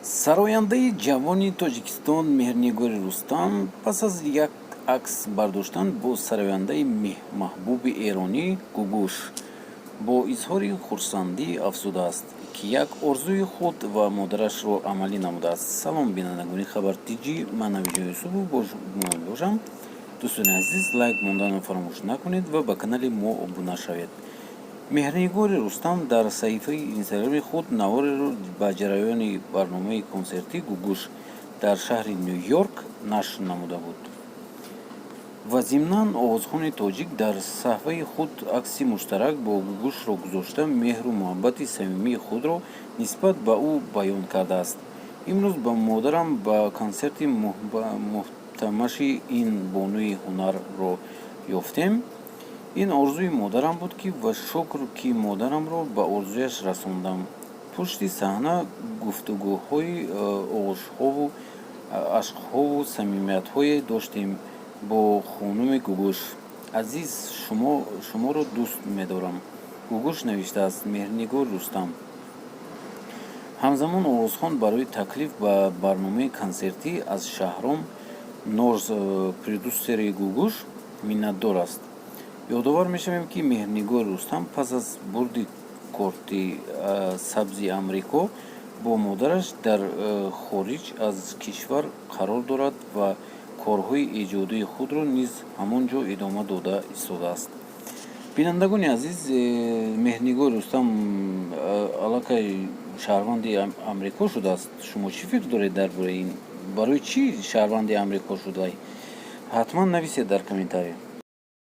Сарояндаи ҷавони Тоҷикистон Меҳрнигори Рустам пас аз як акс бардоштан бо сарояндаи маҳбуби эронӣ Гугуш бо изҳори хурсандӣ афзудааст, ки як орзуи худ ва модарашро амалӣ намудааст. Салом, бинандагони Хабар ТҷМан Навиҷон Юсупов бо шумо мебошам. Дӯстони азиз, лайк монданро фаромӯш накунед ва ба канали мо обуна шавед. Меҳрнигори Рустам дар саҳифаи Инстаграми худ навореро ба ҷараёни барномаи консертии Гугуш дар шаҳри Ню-Йорк нашр намуда буд. Ва зимнан овозхони тоҷик дар саҳифаи худ акси муштарак бо Гугушро гузошта, меҳру муҳаббати самимии худро нисбат ба ӯ баён кардааст. Имрӯз бо модарам ба консерти муҳташами ин бонуи ҳунар роҳ ёфтем. Ин орзуи модарам буд ки ва шукр, ки модарамро ба орзуяш расондам. Пушти саҳна гуфтугӯҳои оғӯшҳову ашкҳову самимиятҳое доштем бо хонуми Гугуш. Азиз, шуморо дӯст медорам, Гугуш, навиштааст Меҳрнигор Рустам. Ҳамзамон овозхон барои таклиф ба барномаи консертӣ аз Шаҳром Норз, продюсери Гугуш, миннатдор аст. Ёдовар мешавем, ки Меҳрнигори Рустам пас аз бурди корти сабзи Амрико бо модараш дар хориҷ аз кишвар қарор дорад ва корҳои эҷодии худро низ ҳамон ҷо идома дода истодааст. Бинандагони азиз, Меҳрнигори Рустам аллакай шаҳрванди Амрико шудааст. Шумо чӣ фикр доред дар бораи ин? Барои чӣ шаҳрванди Амрико шуда? Ҳатман нависед дар комментария.